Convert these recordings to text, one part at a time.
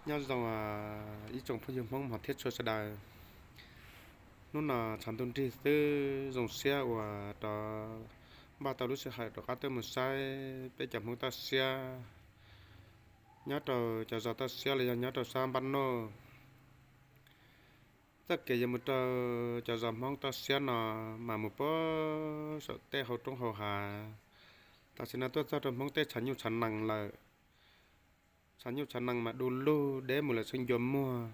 Nyob zoo ib tsoom phooj ywg Hmoob hmov thiab tshua sawv daws. Hnub no tshav ntuj nrig xwb, zoo siab uas rov npaj tau lub sij hawm rov qab tuaj mus saib peb cov Hmoob toj siab nyob rau cov zos toj siab los yog nyob rau sab npab noj. Txoj kev yuav mus rau cov zos Hmoob toj siab no mas mus puag saum tej hauv roob hauv hav. Tam sim no tuaj txog rau Hmoob tej tshav nyuj tshav nees lawm. Tshav nyuj tshav nees mas du lug deb mus lawm tsheej ncua muag.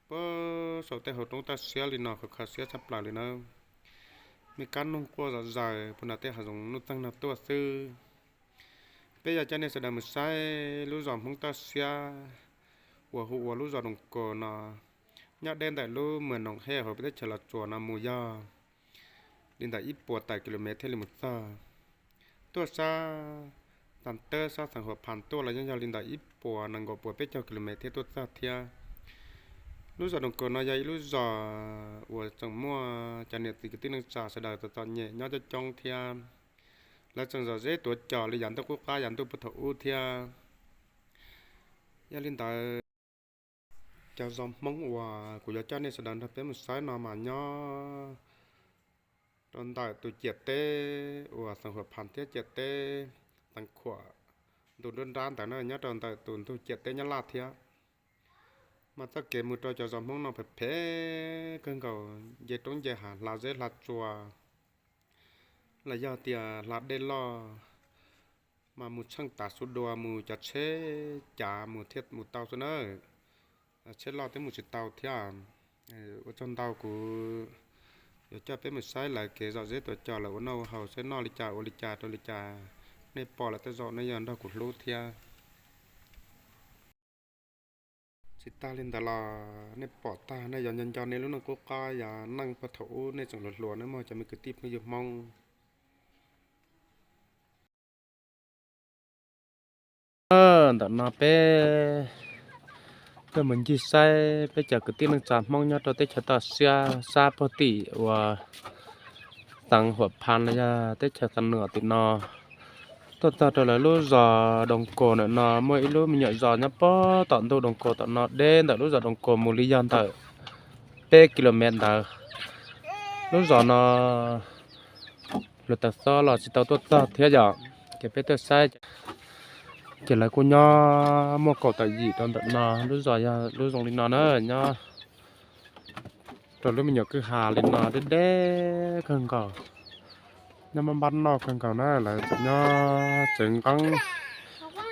Puag saum tej hauv roob toj siab li no khaws khaws siab tshaj plaws li na. Me kab noog quaj zom zaws puag nram tej hav zoov nuj txeeg no tuaj xwb. Peb yuav coj nej sawv daws mus saib lub zos Hmoob toj siab uas hu ua lub zos Doos Kos no, nyob deb ntawm lub mws Noom Hej hauv peb teb chaws Los Tsuas no mus yog li ntawm ib puas tawm kilomev thiaj li mus txog. Tuaj sab Tam Tawb sab xeev Huam Phas tuaj los yeej yog li ntawm ib puas nees nkaum puas peb caug kilomev thiaj tuaj txog thiab. Lub zos Doos Kos no yog ib lub zos uas tseem muaj cov niam txiv kwv tij neej tsa sawv daws txom txom nyem nyob coob coob thiab. Lawv tseem zom zeb tuav cos li yav ntuj qub qab yav ntuj puag thaum ub thiab. Yog li ntawd, cov zos Hmoob uas kuv yuav coj nej sawv daws nrog peb mus saib no mas nyob rau ntawm tus ciam teb uas xeev Huam Phas thiab ciam teb Teev Khuam, ntu nruab nrab ntawd na, nyob rau ntawm tus ntug ciam teb Nyab Laj thiab. Mas txoj kev mus rau cov zos Hmoob no phem phem kawg nkaus, nce roob nce hav hla zeb hla tsua los yog tias hla dej loj, mas mus tsheej tav su dua mus cov tsheb cav mus thiaj mus tau xwb na. Tsheb loj twb mus tsis tau thiab. Ua tsaug ntau, kuv yuav coj peb mus saib lawv kev zom zeb tuav cos lawv ua noj ua haus saib noj li cas ua li cas rau li cas. Nej pom lawv tej zaum nej yog nrog kuv hlub thiab. Tsis tag li ntawd los nej pom tag nej yuav nco nco nej lub neej qub qab yav neej puag thaum ub nej tseem hluas hluas nej muaj cov me kwv tij phooj ywg Hmoob. Ntawm no peb tuaj mus ncig saib peb cov kwv tij neej tsa Hmoob nyob rau teb chaws toj siab sab puag tim uas xeev Huam Phas los yog teb chaws Xam Nuam tim no. Tuaj txog rau lawv lub zos Doos Kos ntawm no muaj ib lub me nyuam zos nyob puag tom ntug Doos Kos tom no, deb ntawm lub zos Doos Kos mus li yog ntawm peb kilomev ntawd. Lub zos no hluav taws xob los tsis tau tuaj txog thiab yom. Ces peb tuaj saib ces lawv kuj nyob muaj kaum tawm yim rau ntawm no, lub zos yog lub zoo li no na, nyob rau lub me nyuam kwj ha li no deb deb kawg nkaus, nyob npab npab noj kawg nkaus na, lawv tseem nyob tsev nqeeb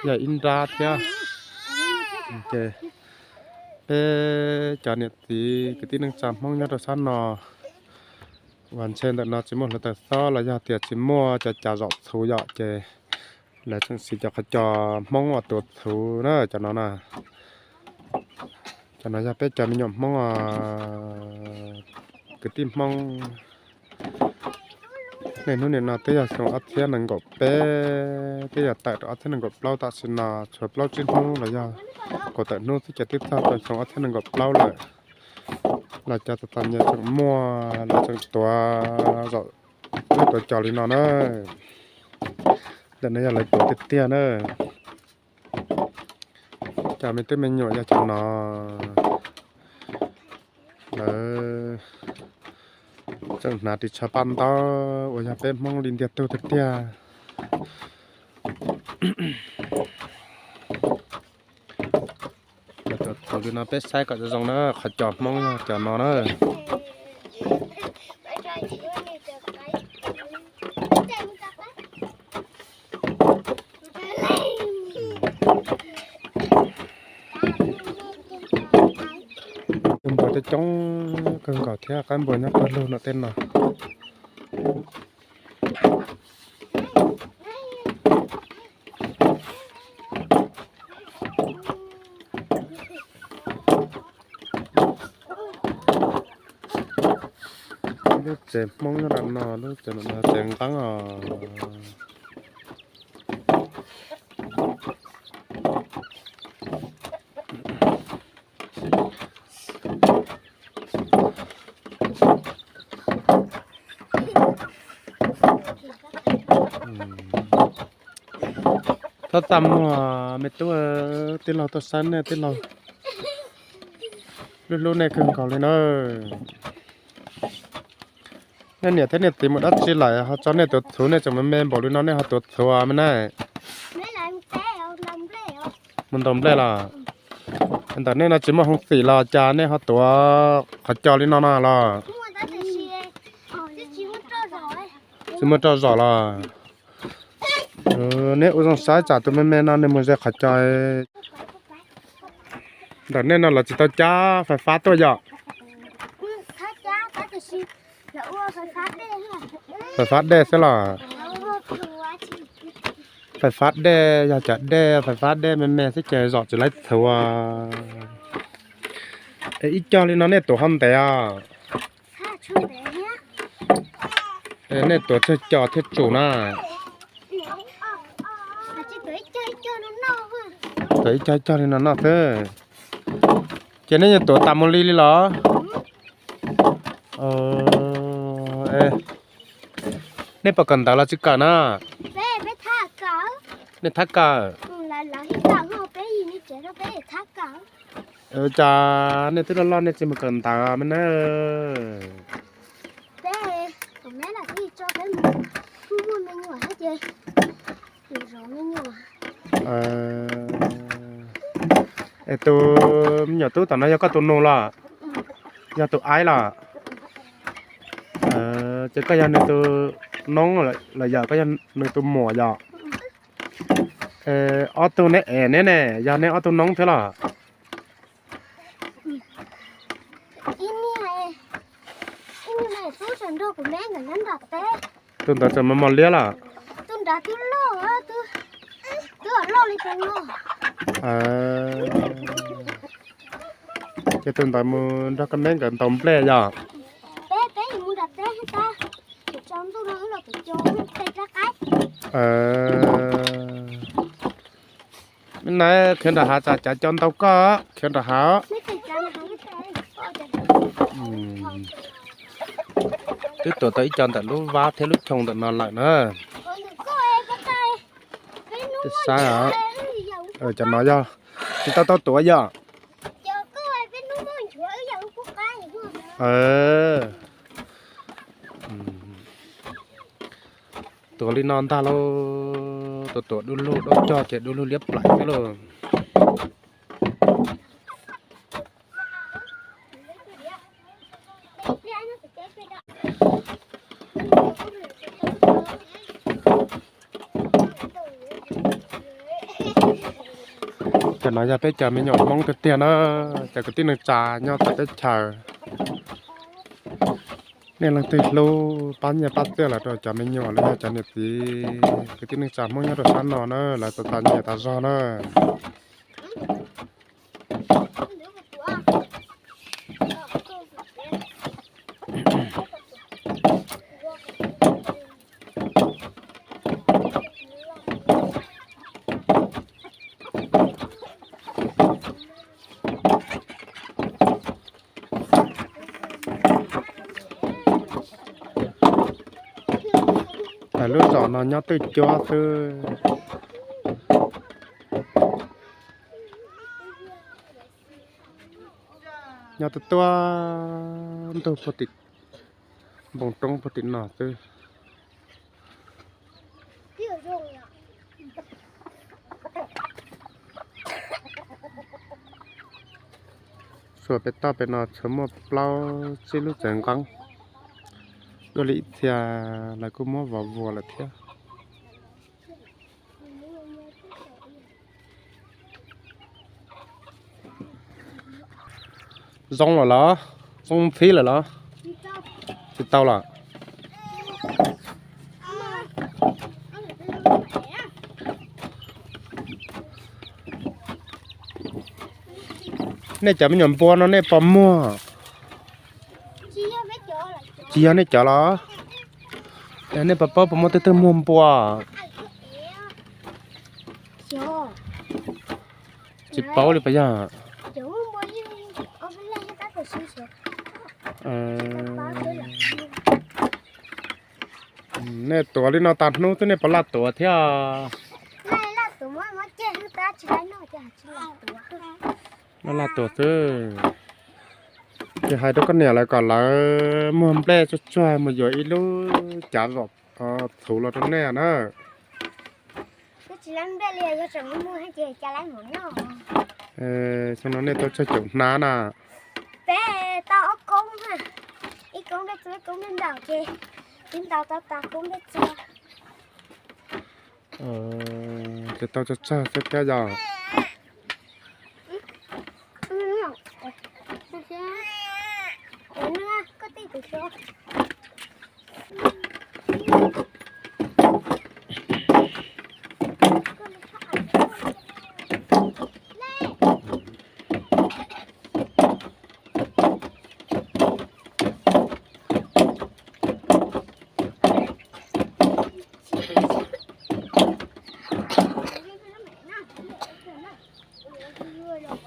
yog ib nrab thiab. Ces peb cov niam txiv kwv tij neej tsa Hmoob nyob rau sab no uas ntshe ntawm no tsis muaj hluav taws xob los yog tias tsis muaj cov cas zom txhuv yom, ces lawv tseem siv cov qhov cos Hmoob uas tuav txhuv na cov no na. Cov no yog peb cov me nyuam Hmoob, kwv tij Hmoob. Niaj hnub nim no twb yog xyoo ob txhiab nees nkaum peb, twb yog tawm rau ob txhiab nees nkaum plaub, tam sim no tshuav plaub tsib hnub los yog kaum tawm hnub xwb ces twb txog rau xyoo ob txhiab nees nkaum plaub lawm. Los cov txom txom nyem tseem muaj, lawv tseem tuav zaum tuav cos li no na. Ntawm no yog lawv tuav tiag tiag na. Cov me tub me nyuam yog cov no, lawv tseem hnav ris tsho paj ntaub uas yog peb Hmoob li ntiag tug tiag tiag. Lawv tuav txhuv li no peb saib kom zoo zoo na, qhov cos Hmoob yog cov no na. Qaib npua tej coob kawg nkaus thiab, qaib npua nyob pawg lug no tej no. Lub tsev Hmoob nyob ram no, lub tsev no tsev nqeeb os. Txhob txaj muag me tub, tij laug tuaj saib nej, tij laug Hlub hlub nej kawg nkaus li na. Nej niam thiab nej txiv mus dab tsi lawm ho tso nej tuav txhuv, nej tseem me me npaum li no nej ho tuav txhuv me na? Mus ntaus nplej los? Ntawm nej no tsis muaj hoob xim los cas nej ho tuav qhov cos li no no los? Tsis muaj roj zom los? Nej ua zoo saib tsam tus me me no nws mus ze qhov cos. Ntawm nej no los tsis tau cab fais fab tuaj yom? Fais fab dej xwb los? Fais fab dej yog cov dej, fais fab dej me me xwb ces zom tsis laib txhuv. Es ib co li no nej tuav ho ntev os? Es nej tuav tsawg cos thiaj tsum na? Tuav ib co ib co li no noj xwb. Ces nej yeej tuav tas mus li li los? Nej puas kawm ntawv los tsis kawm na? Nej thab kawm. Cas nej twb loj loj nej tsis mus kawm ntawv me na? Es tus me nyuam tub tom no yog koj tus nus los? Yog tus aib los? Ces koj yog nws tus noob los yog koj yog nws tus muam yom? Ob tug neb es neb ne, yog neb ob tug noob thiab los? Tus ntawd tseem mos mos liab los? Ces tus ntawd mus nrog koj neb nkawd ntaus nplej yom? Me na, khiav nram hav tsam cav co ntaus koj, khiav nram hav. Twb tuav tau ib co ntawm lub vab thiab lub choo ntawm no lawm na. Saib, cov no yog tsis tau tau tuav yog? Tuav li no ntag lauj, tuav tuav dub lug dub cog ces dub lug liab plaim xwb lauj. Cov no yog peb cov me nyuam Hmoob tiag tiag na, cov kwv tij neej tsa nyob tom teb chaws. Nej leej twg hlub pab nyiaj pab txiaj los rau cov me nyuam los yog cov niam txiv kwv tij neej tsa Hmoob nyob rau sab no na, lawv tau tas nyiaj tas zog na. Lub zos no nyob twj cuab xwb. Nyob twj tuab ntug puag tim npoo roob puag tim no xwb. Xuas pem toj pem no tsuas muaj plaub tsib lub tsev nqeeb, dua li ib txhia lawv kuj muab vov vuas lawm thiab. Zoo lawm los? Zoo ntxhib lawm los? Tsis tau los? Nej cov me nyuam npua no nej puas muag? Tsis yog nej cov los? Nej puas paub puas muaj twg twg muag npua? Tsis paub li puas yog? Nej tuav li no tag hnub xwb nej puas laj tuav thiab? Laj tuav xwb. Ces hais rau koj niam lawv kom lawv muag nplej tsuag tsuag mus yuav ib lub cav vom txhuv los rau nej na. Xyoo no nej tau tsawg caum hnab na? Peb tau ob koob, ib koob nplej txua, ib koob nplej ntaus ces twb ntaus tau tas koob nplej txua. Ces tau tsawg tsawg xwb thiab yog?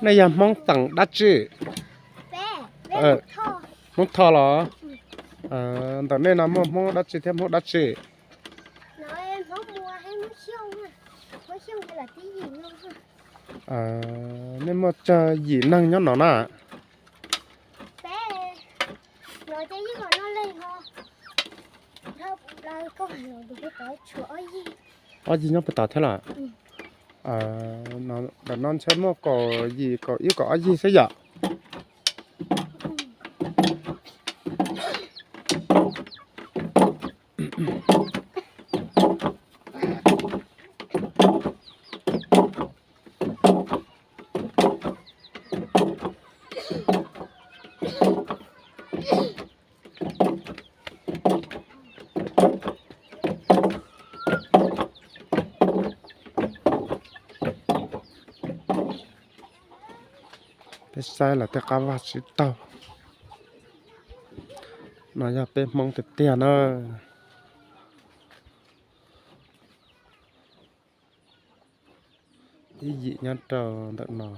Nej yog Hmoob xeem dab tsi? Hmoob Thoj los? Ntawm nej no muaj Hmoob dab tsi thiab Hmoob dab tsi? Nej muaj tsawg yim neeg nyob no na? Ob yig nyob puag tod thiab los? Ntawm no ntshe muaj kaum yim, kaum ib, kaum ob yig xwb yom? Peb saib lawv tej qab vaj tsib taug. No yog peb Hmoob tiag tiag na. Ib yim nyob rau ntawm no.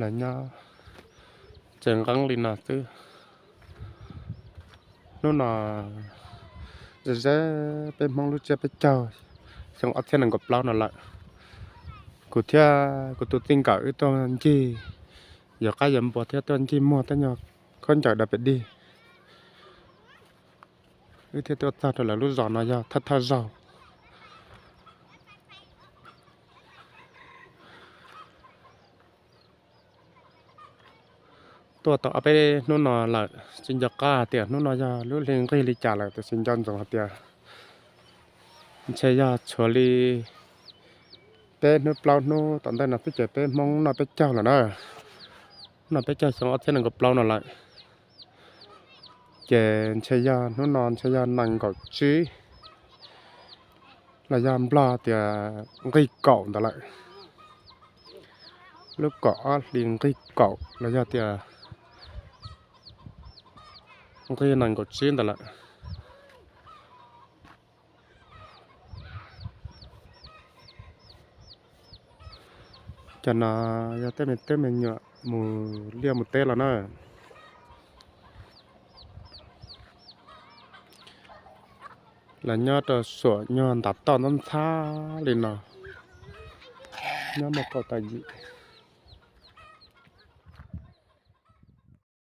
Lawv nyob tsev nqeeb li no xwb. Hnub no ze ze peb Hmoob lub tsiab peb caug xyoo ob txhiab nees nkaum plaub no lawm. Kuv thiab kuv tus txij nkawm wb tuaj ncig, yuav qaib yuav npua thiab tuaj ncig muag tej nyuag khaub ncaws dav pem dig. Wb thiaj tuaj txog rau lawv lub zos no yog thawj thawj zaug. Tuaj tau ob peb hnub no lawm, tsis nco qab hais tias hnub no yog lub hli nqig li cas lawm, tiam sis nco ntsoov hais tias ntshe yog tshuav li peb hnub plaub hnub tom ntej no xwb ces peb Hmoob noj peb caug lawm na. Noj peb caug xyoo ob txhiab nees nkaum plaub no lawm. Ces ntshe yog hnub no ntshe yog nees nkaum tsib los yog Nplog tias nqig kaum ntawd lawm. Lub kaum ob hli nqig kaum los yog tias nqig nees nkaum tsib ntawd lawm. Cov no yog tej me tub me nyuam mus liaj mus teb los na. Lawv nyob rau saum nyuag ntav toj ntxhab ntxhab li no, nyob muaj kaum tawm yim.